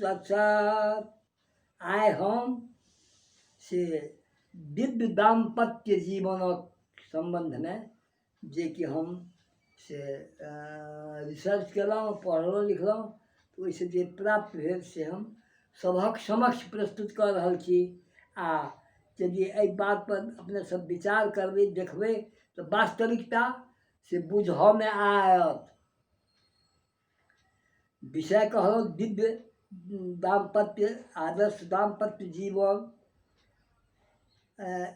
तत्सत। आइ हम से दिव्य दाम्पत्य जीवनक सम्बन्धमे जेकि हम से रिसर्च केलहुँ, पढ़लहुँ लिखलहुँ, तऽ ओहिसँ जे प्राप्त भेल से हम सभक समक्ष प्रस्तुत कऽ रहल छी। आ यदि एहि बातपर अपने सब विचार करबै, देखबै, तऽ वास्तविकता से बुझऽमे आयत। विषय कहलहुँ दिव्य दाम्पत्य, आदर्श दाम्पत्य जीवन।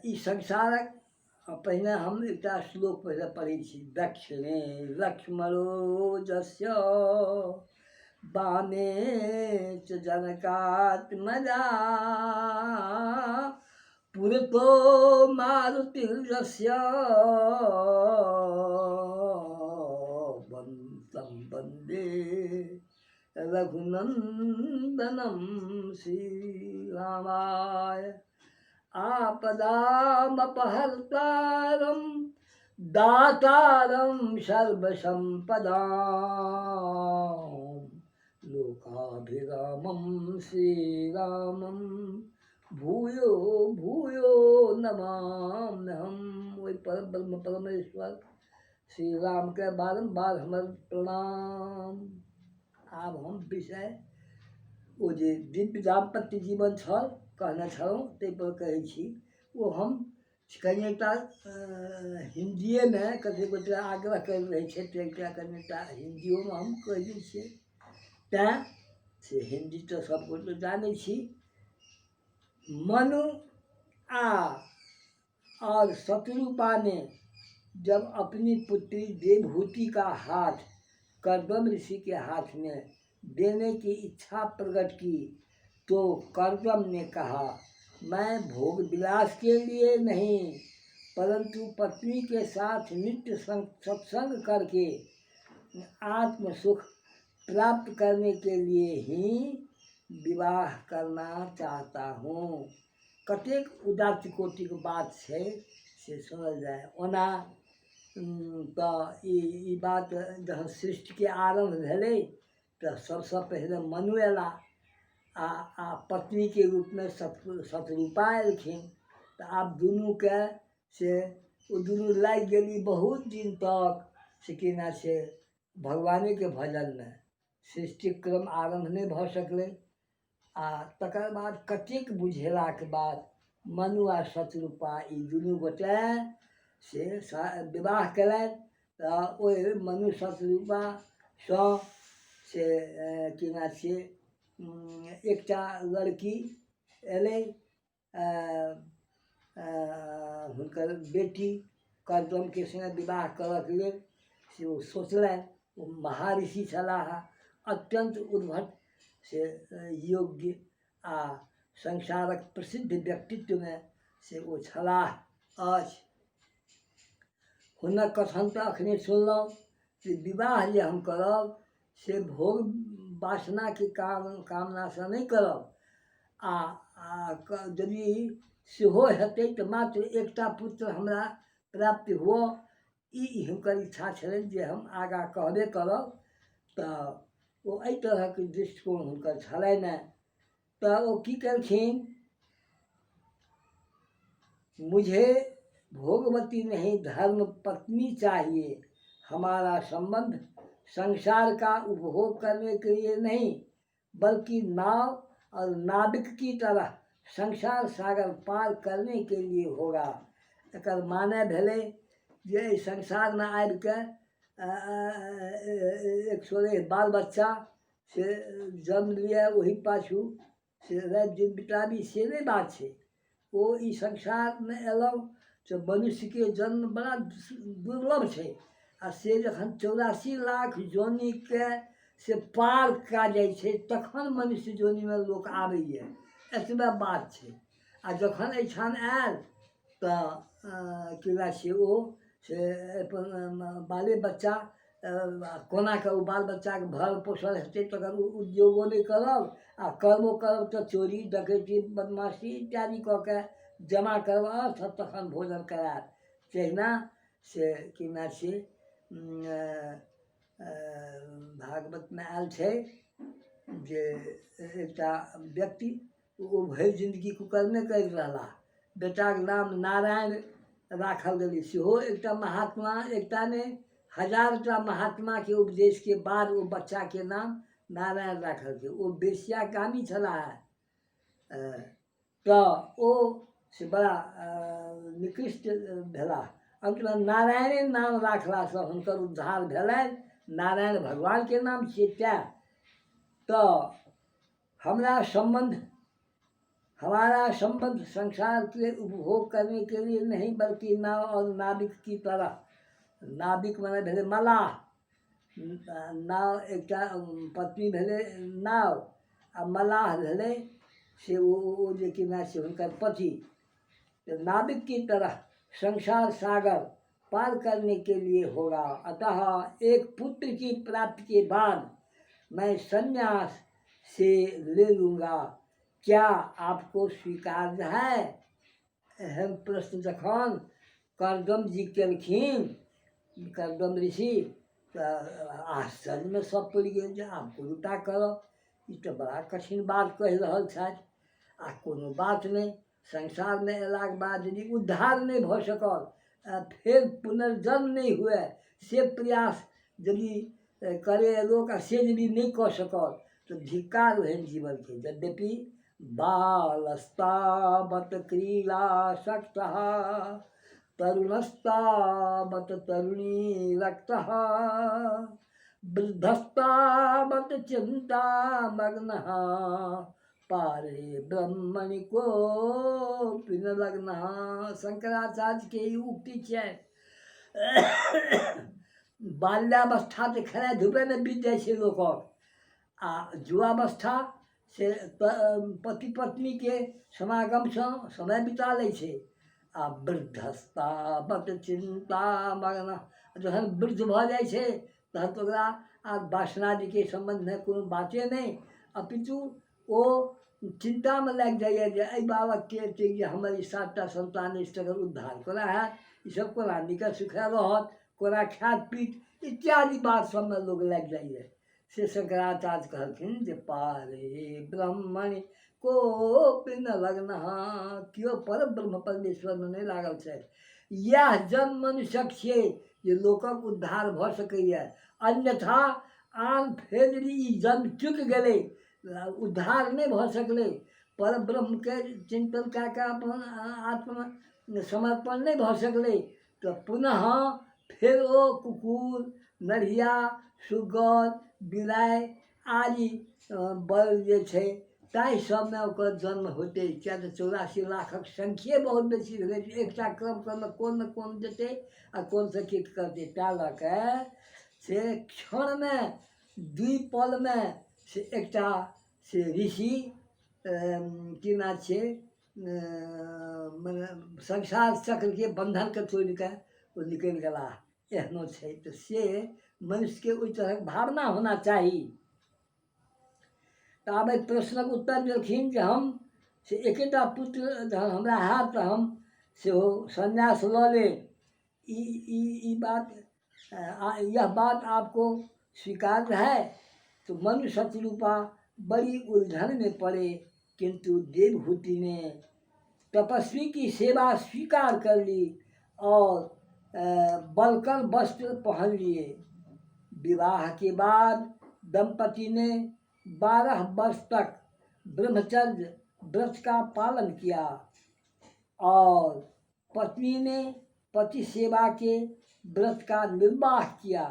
ई संसारक पहिने हम एकटा श्लोक पहिले पढ़ै छी। दक्षिणे लक्ष्मणोजस्य वामे च जनकात्मजा पुरतो मारुतिर्यस्य तं वन्दे रघुनन्दनं श्रीरामाय। आपदामपहर्तारं दातारं सर्वसम्पदां लोकाभिरामं श्रीरामं भूयो भूयो नमाम्यहम्। ओहि पर ब्रह्म परमेश्वर श्री रामके बारम्बार हमर प्रणाम। आब हम विषय ओ जे दिव्य दाम्पत्य जीवन छल कहने छलहुँ ताहिपर कहै छी। ओ हम कनिटा हिन्दिएमे, कतेक गोटे आग्रह करैत रहै छथि, तऽ एकटा कनिटा हिन्दिओमे हम कहि दै छियै। तैँ से हिन्दी तऽ सब गोटे जानै छी। मनु आ और शत्रुपा ने जब अपनी पुत्री देवहूति का हाथ कर्दम ऋषि के हाथ में देने की इच्छा प्रकट की तो कर्दम ने कहा, मैं भोग विलास के लिए नहीं, परंतु पत्नी के साथ नित्य सत्संग करके आत्म सुख प्राप्त करने के लिए ही विवाह करना चाहता हूँ। कतेक उदात्त कोटिके बात छै से सुनल जाय। ओना तऽ ई बात जहन सृष्टिके आरम्भ भेलै तऽ सबसँ पहिले मनु अयला आ पत्नीके रूपमे शतरूपा एलखिन। तऽ आब दुनूके से ओ दुनू लागि गेली बहुत दिन तक से की ना से भगवानेके भजनमे। सृष्टिक क्रम आरम्भ नहि भऽ सकलै। आ तकर बाद कतेक बुझेलाके बाद मनु आ शत्रुपा ई दुनू गोटे से विवाह कयलनि। तऽ ओहि मनु शत्रुपासँ से की नाम छियै, एकटा लड़की अयलै, हुनकर बेटी कर्दमके सङ्गे विवाह करऽके लेल से ओ सोचलनि। ओ महर्षि छलाह, अत्यन्त उद्भट से योग्य आ संसारक प्रसिद्ध व्यक्तित्वमे से ओ छलाह अछि। हुनक कथन तऽ एखने सुनलहुँ जे विवाह जे हम करब से भोग वासनाके कामनासँ नहि करब, आ यदि सेहो हेतै तऽ मात्र एकटा पुत्र हमरा प्राप्ति हुअ, ई हुनकर इच्छा छलनि जे हम आगाँ कहबे करब। तऽ ओ एहि तरहक दृष्टिकोण हुनकर छलनि। हेँ तऽ ओ की केलखिन, मुझे भोगवती नहीं धर्म पत्नी चाहिए, हमारा संबंध संसार का उपभोग करने के लिए नहीं बल्कि नाव और नाविक की तरह संसार सागर पार करने के लिए होगा। एकर माने भेलै जे एहि संसारमे आबिके एक सए बाल बच्चा से जन्म लिअ, ओहि पाछू से राति दिन बिताबी, से नहि बात छै। ओ ई संसारमे अयलहुँ तऽ मनुष्यके जन्म बड़ा दुर्लभ छै, आ से जखन 84 लाख जोनीके से पार कए जाइ छै तखन मनुष्य जोनीमे लोक आबैए, एतबे बात छै। आ जखन एहिठाम आयल तऽ की बात छै, ओ से अपन बाले बच्चा कोना कऽ ओ बाल बच्चाके भरल पोसल हेतै तकर उद्योगो नहि करब, आ करबो करब तऽ चोरी डकैती बदमाशी इत्यादि कऽ के जमा करब अर्थ तखन भोजन करायब। तहिना से की नाम छियै, भागवतमे आयल छै। जे एकटा व्यक्ति ओ भरि जिन्दगी कुकर्मे करैत रहलाह। बेटाक नाम नारायण राखल गेलै, सेहो एकटा महात्मा, एकटा नहि हजारटा महात्माके उपदेशके बाद ओ बच्चाके नाम नारायण राखलकै। ओ वेश्यागामी छलाह, तऽ ओ से बड़ा निकृष्ट भेलाह। अन्तमे नारायणे नाम राखलासँ हुनकर उद्धार भेलनि। नारायण भगवानके नाम छियै। तेँ तऽ हमरा सम्बन्ध हमारा संबंध संसार के उपभोग करने के लिए नहीं बल्कि नाव और नाविक की तरह। नाविक मने भेलै मलाह, नाव एकटा पत्नी भेलै नाव आ मलाह भेलै से ओ जे कि से हुनकर पति। तो नाविक की तरह संसार सागर पार करने के लिए होगा। अतः एक पुत्र की प्राप्ति के बाद मैं संन्यास से ले लूँगा, क्या आपको स्वीकार्य है? एहन प्रश्न जखन करदम जी केलखिन, करदम ऋषि, तऽ आश्चर्यमे सब पड़ि गेल जे आब कोनटा करब, ई तऽ बड़ा कठिन बात कहि रहल छथि। आ कोनो बात नहि, संसारमे अयलाके बाद यदि उद्धार नहि भऽ सकल, फेर पुनर्जन्म नहि हुए से प्रयास यदि करैए लोक आ से यदि नहि कऽ सकल तऽ धिक्कार ओहन जीवनके। यद्यपि बालस्तावत क्रीड़ासक्तः तरुणस्तावत तरुणी रक्तः वृद्धस्तावत चिन्तामग्नः पारे ब्रह्मणि कोऽपि न लग्नः। शंकराचार्यके ई उक्ति छै। बाल्यावस्था तऽ खेनाइ धुपैमे बीत जाइ छै लोकक, आ युवावस्था से पति पत्नीके समागमसँ समय बिता लै छै, आ वृद्धस्तावत चिन्ता मग्न, जखन वृद्ध भऽ जाइ छै तहन तऽ ओकरा आब वासनादिके सम्बन्धमे कोनो बाते नहि, अपितु ओ चिन्तामे लागि जाइए जे एहि बालकके एतेक जे हमर ई 7टा सन्तान अछि तकर उद्धार कोना हैत, ईसब कोना नीके सुखे रहत, कोना खायत पीत, इत्यादि बात सबमे लोक लागि जाइए। से शंकराचार्य कहलखिन जे पारे ब्रह्मणि कोपि न लग्नः, केओ पर ब्रह्म परमेश्वरमे नहि लागल छथि। इएह जन्म मनुष्यक छियै जे लोकक उद्धार भऽ सकैए, अन्यथा आन फेर यदि ई जन्म चुकि गेलै, उद्धार नहि भऽ सकलै, पर ब्रह्मके चिन्तन कए कऽ अपन आत्म समर्पण नहि भऽ सकलै, तऽ पुनः फेर ओ कुकुर, नढ़िया, सुग्गर, बिलाइ आदि बल जे छै ताहि सबमे ओकर जन्म होतै। किएक तऽ 84 लाखक संख्ये बहुत बेसी भेलै, एकटा क्रम क्रममे कोन ने कोन जेतै आ कोनसँ की करतै। ताहि लऽ कऽ से क्षणमे दुइ पलमे से एकटा से ऋषि की नाम छियै, मने संसार चक्रके बन्धनके तोड़िकऽ ओ निकलि गेलाह, एहनो छै। तऽ से मनुष्यके ओहि तरहक भावना होना चाही। तऽ आब एहि प्रश्नक उत्तर देलखिन जे हम से एकेटा पुत्र जहन हमरा हैत तऽ हम सेहो सन्यास लऽ लेब। ई ई ई बात यह बात आपको स्वीकार्य है? तो मनु शत्रुपा बड़ी उलझन में पड़े, किंतु देवहूति ने तपस्वी की सेवा स्वीकार कर ली और बलकल वस्त्र पहन लिए। विवाह के बाद दंपति ने 12 वर्ष तक ब्रह्मचर्य व्रत का पालन किया और पत्नी ने पति सेवा के व्रत का निर्वाह किया।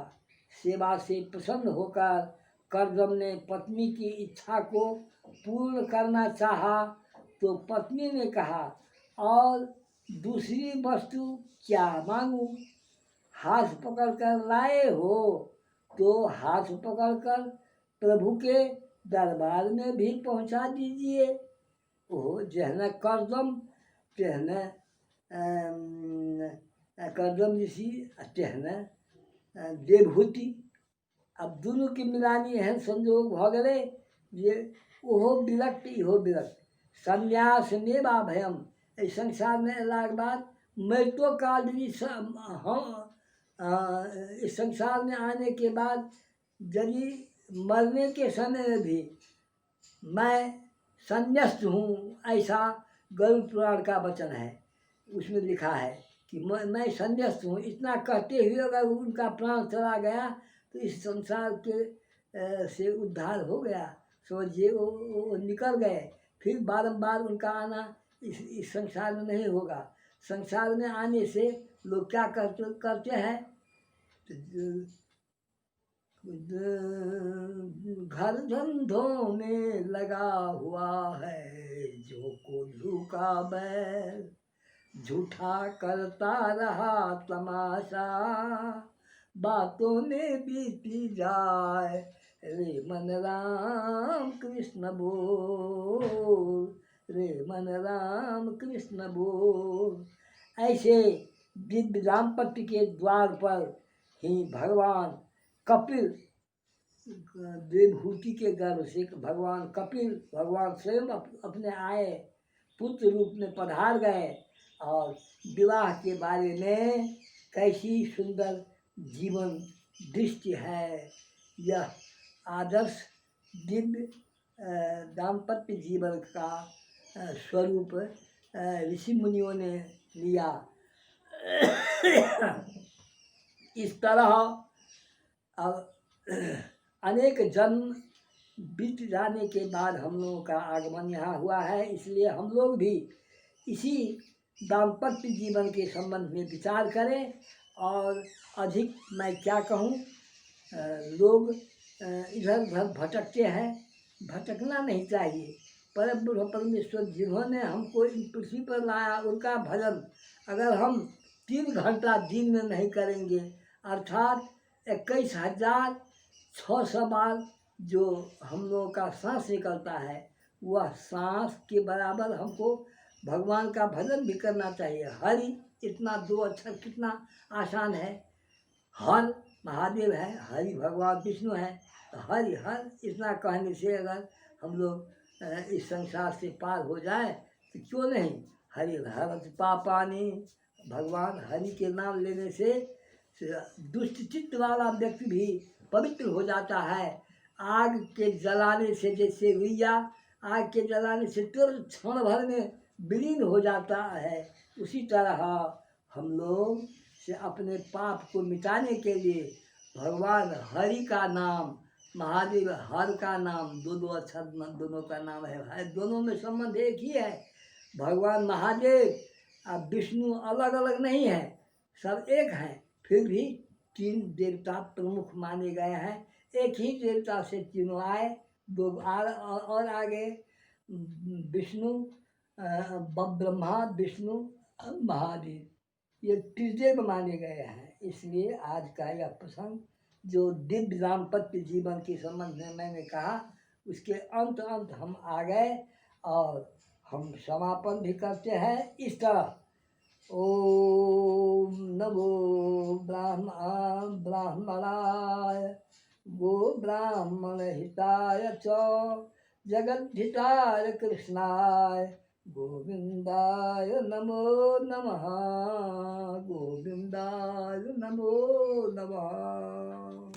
सेवा से प्रसन्न होकर करदम ने पत्नी की इच्छा को पूर्ण करना चाहा तो पत्नी ने कहा, और दूसरी वस्तु क्या मांगू? हाथ पकड़कर लाए हो तो हाथ पकड़कर प्रभु के दरबार में भी पहुंचा दीजिए। ओहो जेहने करदम तेहने करदम ऋषि आ तेहने देवहूति। आब दुनूके मिलानी एहन संजोग भऽ गेलै जे ओहो विरक्त इहो विरक्त। सन्यास नेवा भयम, एहि संसारमे अयलाके बाद मरितो काल यदि हम इस संसार में आने के बाद यदि मरने के समय में भी मैं संन्यास्त हूँ, ऐसा गरुड़ पुराण का वचन है, उसमें लिखा है कि मैं संन्यास्त हूँ। इतना कहते हुए अगर उनका प्राण चला गया तो इस संसार के से उद्धार हो गया, समझिए वो निकल गए। फिर बारंबार उनका आना इस संसार में नहीं होगा। संसार में आने से लोग क्या करते हैं, तो घर धंधों में लगा हुआ है जो कोल्हू का बैल, झूठा करता रहा तमाशा, बातों में बीती जाए रे मन राम कृष्ण बोल, रे मन राम कृष्ण बोल। ऐसे दिव्य दाम्पत्य के द्वार पर ही भगवान कपिल देवहूति के गर्भ से भगवान कपिल भगवान स्वयं अपने आए, पुत्र रूप में पधार गए और विवाह के बारे में कैसी सुंदर जीवन दृष्टि है, यह आदर्श दिव्य दाम्पत्य जीवन का स्वरूप ऋषि मुनियों ने लिया। इस तरह अब अनेक जन्म बीत जाने के बाद हम लोगों का आगमन यहाँ हुआ है, इसलिए हम लोग भी इसी दाम्पत्य जीवन के संबंध में विचार करें। और अधिक मैं क्या कहूँ, लोग इधर उधर भटकते हैं, भटकना नहीं चाहिए। परम ब्रह्म परमेश्वर जिन्होंने हमको इन पृथ्वी पर लाया, उनका भजन अगर हम 3 घंटा दिन में नहीं करेंगे, अर्थात 21,600 बार जो हम लोगों का सांस निकलता है, वह सांस के बराबर हमको भगवान का भजन भी करना चाहिए। हरि इतना 2 अक्षर कितना आसान है। हर महादेव है, हरि भगवान विष्णु है, हरि हर इतना कहने से अगर हम लोग इस संसार से पार हो जाए तो क्यों नहीं। हरि हरत पापानी, भगवान हरि के नाम लेने से दुष्ट चित्त वाला व्यक्ति भी पवित्र हो जाता है। आग के जलाने से जैसे रुइया आग के जलाने से तुरंत क्षण भर में विलीन हो जाता है, उसी तरह हम लोग से अपने पाप को मिटाने के लिए भगवान हरि का नाम, महादेव हर का नाम, 2-2 अक्षर दोनों का नाम है, है दोनों में संबंध एक ही है। भगवान महादेव और विष्णु अलग अलग नहीं है, सब एक हैं, फिर भी 3 देवता प्रमुख माने गए हैं। एक ही देवता से तीनों आए, 2 और आगे विष्णु, ब्रह्मा, विष्णु, महादेव, ये त्रिदेव माने गए हैं। इसलिए आज का यह प्रसंग जो दिव्य दाम्पत्य जीवन के संबंध में मैंने कहा, उसके अंत अंत हम आ गए और हम समापन भी करते हैं इस तरह। ओम नमो ब्राह्मणाय गो ब्राह्मण हिताय च जगद्धिताय कृष्णाय गोविंदाय नमो नमः। गोविंदाय नमो नमः।